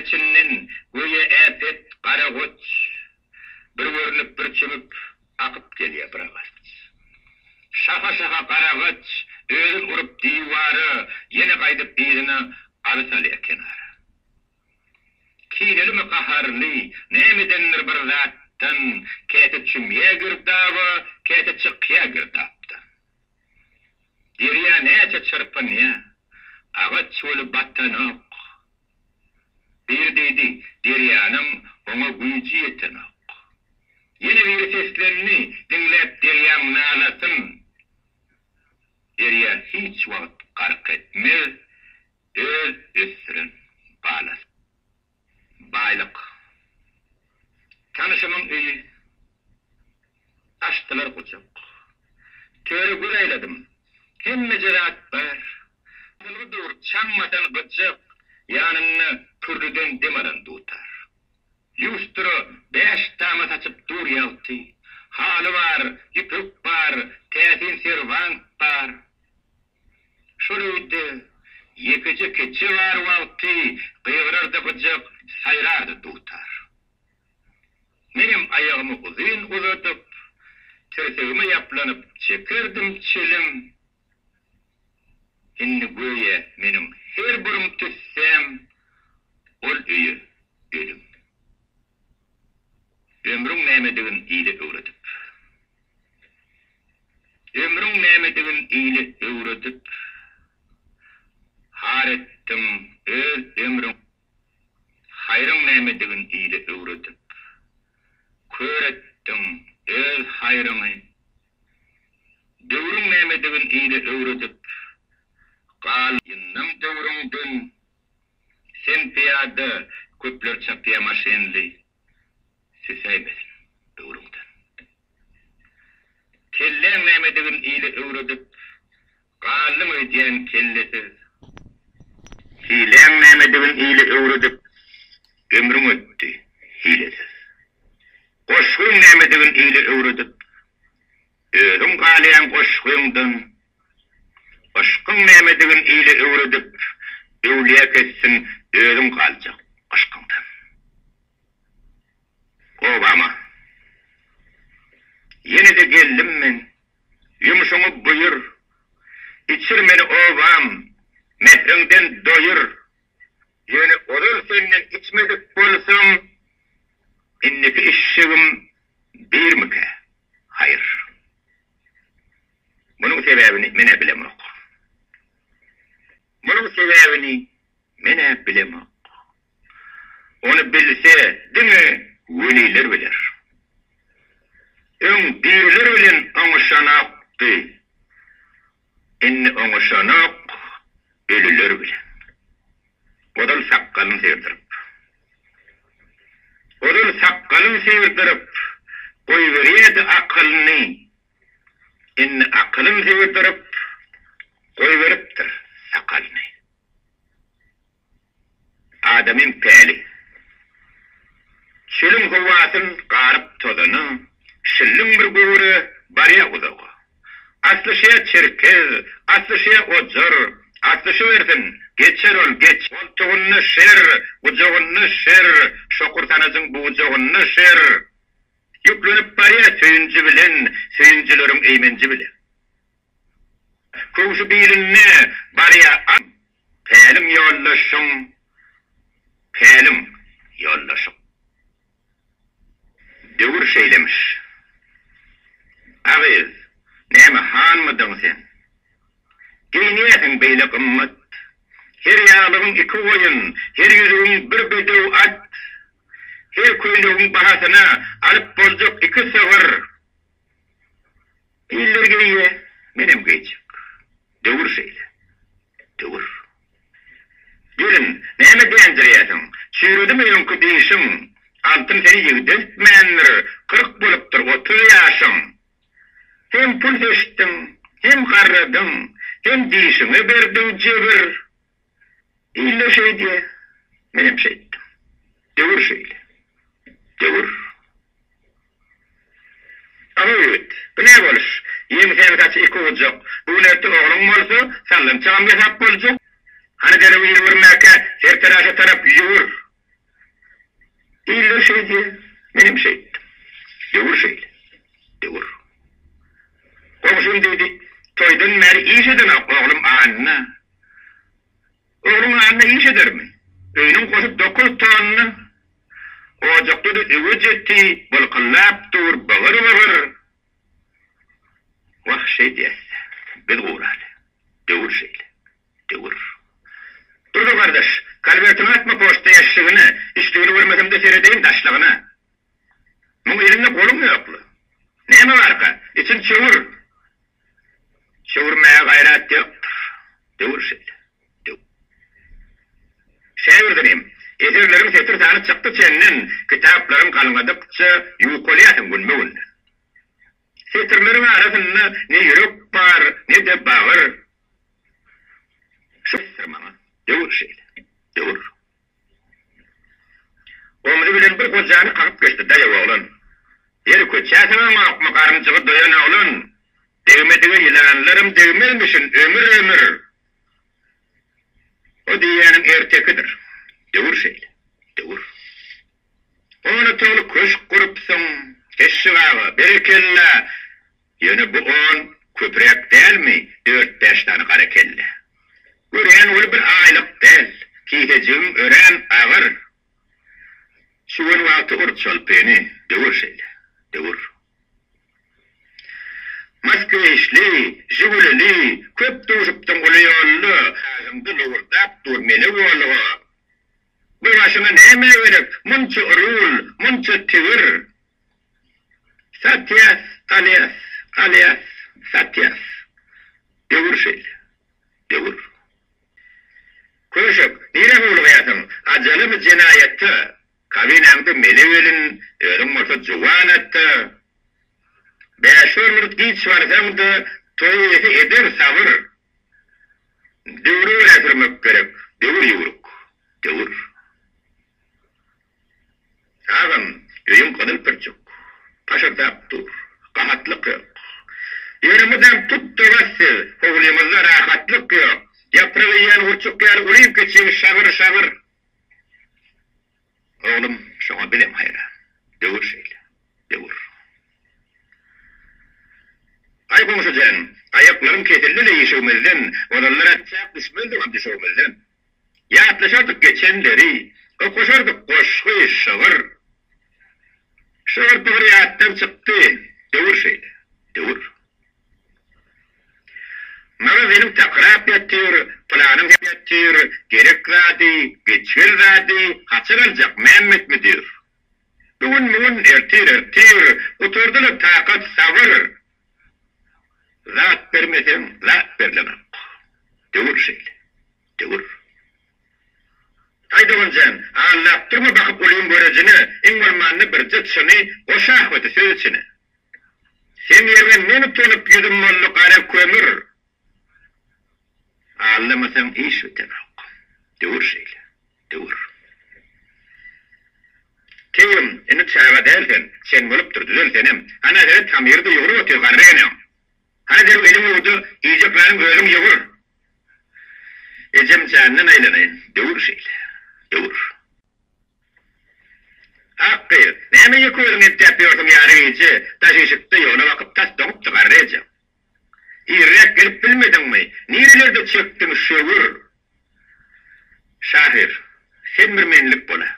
içinden göýä äpet gara goç. Bir görnüp, bir çümüp, akyp gelýär bir agaç. Şaha-şaha garagaç özün urup diwara, ýene gaýdyp yzyna aly salýar kenara. Kinelimi gaharly, nämedendir bir zatdan, käte çümýär girdaba, käte çykýar girdapdan. Derýa näçe çyrpynýar, agaç weli batanok. Biri diýdi, Derýanyň oňa güýji ýetenok. Ýene biri seslendi, diňläp derýaň nalasyn, Derýa hiç wagt gark etmez öz ösdüren balasyn. Baýlyk. Tanyşymyň öýi. Açdylar gujak. Töre göz aýladym. Hemmeje zat bar. Asylgy dur çaň basan gyjak, ýanynda pürlüden dem alan dutar. Lýustra bäş tama saçyp dur ýagty. Haly bar, ýüpek bar, täsin serwant bar. Şol öýde ýekeje keçje bar wagty gygyrardy gyjak, saýrardy dutar. Menem aýagymy uzyn uzadyp, tirsegime ýaplanyp çekerdim çilim. Indi göýä meniň her bir tüssäm ol öýe ölüm. Ömrüň nämedigin ile öwredip. Ömrüň nämedigin ile öwredip, har etdiň öz ömrüň. Haýryň nämedigin ile öwredip, kör etdiň öz haýryňy. Döwrüň nämedigin ile öwredip, galdyň döwrüňden. Sen pyýada, köpler çapýa maşynly. Süsäýmesin böwrüňden. Kelläň nämedigin ile öwredip, galdyň öýdýän kellesiz. Hiläň nämedigin ile öwredip, ömrüň ötdi hilesiz. Goşgyň nämedigin ile öwredip, özüň galýaň goşgyňdan. Yşkyň nämedigin ile öwredip, öwlüýä kessin özüň galjak yşkyňdan. Obama. Ýene-de geldim men. Ýumşuňy buýur. Içir meni obam, mähriňden doýur. Ýöne ozal senden içmedik bolsam, indiki içjegim birmikä, haýyr. Munuň sebäbini men-ä bilemok. Munuň sebäbini men-ä bilemok. Ony bilse diňe weliler biler. Öň diriler bilen oňuşanokdy, indi oňuşanok ölüler bilen. Ozal sakgalyny syrdyryp. Ozal sakgalyny syrdyryp, goýberýärdi akylyny. Indi akylyny syrdyryp, goýberipdir sakalyny. Adamyň päli. Çölüň howasyn garyp tozana, Şilliň bir göwre barýa uzaga. Aslyşýa çerkez, aslyşýa ojar, Aslyşybersin, geçer ol, geç. Goltugynda şer, gujagynda şer, Şokur sanajyň bujagynda şer. Ýüklenip barýa söýünji bilen, Söýünjileriň eýmenji bilen. Köwşi bilinde barýa at. Päliň ýoldaşyň, päliň ýoldaşyň. Döwür şeýlemiş. A gyz, näme hanmydyň sen? Geýinýärsiň beýle gymmat. Her ýaglygyň iki goýun, her ýüzügiň bir bedew at. Her köýnegiň bahasyna alyp boljak iki sygyr. Iller geýýä, menem geýjek. Döwür şeýle. Döwür. Gelin, näme dändirýäsiň? Çüýredimi öňki dişiň? Altyn seni ýigdeltmändir, 40 bolupdyr 30 ýaşyň. Hem pul seçdiň, hem garradyň, hem dişiňe berdiň jebir. Iller şeýdýä, menem şeýtdim. Döwür şeýle. Döwür. Awa ýigit, bu nä boluş? Ýeňsäň saçy iki ujak. Bu gün erte ogluň bolsa, sallançagam ýasap boljak. Hany derrew ýüwürmäkä, serteraşa tarap ýüwür. Iller şeýdýär, menem şeýtdim. Döwür şeýle. Döwür. Goňşym diýdi, Toýdan bäri iş edenok oglum Anna. Ogluň Anna iş edermi? Öýüniň hosy dokuz tonna. Ojakda-da öweç eti bylkyldap dur bygyr-bygyr. Wah, şeýdýäs-dä, biz guraly. Döwür şeýle. Döwür. Durdy gardaş, konwertiňi atma poçta ýaşşigine, içligini görmesem-de seredeýin daşlygyna. Muň elinde goluň ýokla. Näme barka, içini çöwür. Çöwürmäge gaýrat ýokdur. Döwür şeýle. Döwür. Şägirdinim, eserleriň setir sany çykdy çenden, kitaplaryň galňadykça ýukalýarsyň günbe-günden. Setirleriň arasynda ne ýürek bar, ne-de bagyr. Şu maňa. Döwür şeýle. Döwür. Omzy bilen bir gojany kakyp geçdi daýaw oglan. Ýeri köçä syňaňokmy garynjygy doýan oglan? Degmedige ýylanlaram degmezmişin ömür-ömür. O diýýäniň ertekidir. Döwür şeýle. Döwür. On otagly köşk gurupsyň, Eşşik aga, berekella! Ýöne bu on köpräk dälmi dört-bäş sany gara kelle? Görýän weli bir aýlyk däl, kisejigiň örän agyr. Çüwen wagty ur çolpyny, döwür şeýle, döwür. Moskwiçli, Žigulili köp duşupdyň uly ýolda, Agzyňda lowurdap dur mele wolga. Bir başyňa nämä gerek munça rul, munça tigir? Satýas, alýas, alýas, satýas. Döwür şeýle. Döwür. Köşek, nirä howlugýarsyň? Ajalamy jenaýata? Kabinaňda mele gelin, özüň bolsa juwan ata. Bäş-on minut giç barsaň-da, toý eýesi eder sabyr. Döwre görä sürmek gerek, döwür ýüwrük, döwür. Agam, öýüň gyzyl pürçük, paşyrdap dur, gahatlyk ýok. Ýöne mydam tut-da bas siz, howlyňyzda rahatlyk ýok. Ýaprak iýen gurçuk ýaly ulyň-kiçiň şagyr-şagyr. Oglum, şoňa bizem haýran. Döwür şeýle, döwür. Aý goňşy jan, aýaklarym kesildi-le işigimizden, ozallar ätjäk düşmezdigem düşegimizden. Ýatlaşardyk geçenleri, okaşardyk goşgy, şygyr. Şygyr-pygyr ýatdan çykdy, döwür şeýle, döwür. Magazynyň takyrap ýatyr, pylanyň hem ýatyr, gerek zady, geçgel zady, haçan aljak, Mämmet müdir? Bu gün, bu gün, ertir, ertir, gutardy-la takat, sabyr. Zat bermeseň, zat berlenok. Döwür şeýle, döwür. Aý dogan jan, aldap durma bakyp ulyň görejine, iň bolmanda birje çyny goş ahbeti söz içine. Seň ýeriňe men utanyp ýüzüm boldy gara kömür. Aldamasaň iş bitenok. Döwür şeýle, döwür. Teýim, indi çaga däl sen, çen bolupdyr, düzel senem. Ana seret hamyry-da ýugrup otyr garry eneň. Hany derrew eliňi ýuw-da, iýjek nanyň özüň ýugur. Ejem jandan aýlanaýyn, döwür şeýle, döwür. Ak gyz, näme ýeke özüň entäp ýörsüň ýary gije, daş işikde ýola bakyp tas doňupdy garry ejeň. Irräk gelip bilmediňmi, nirelerde çekdiň şöwür? Şahyr, sen bir menlik bol-a.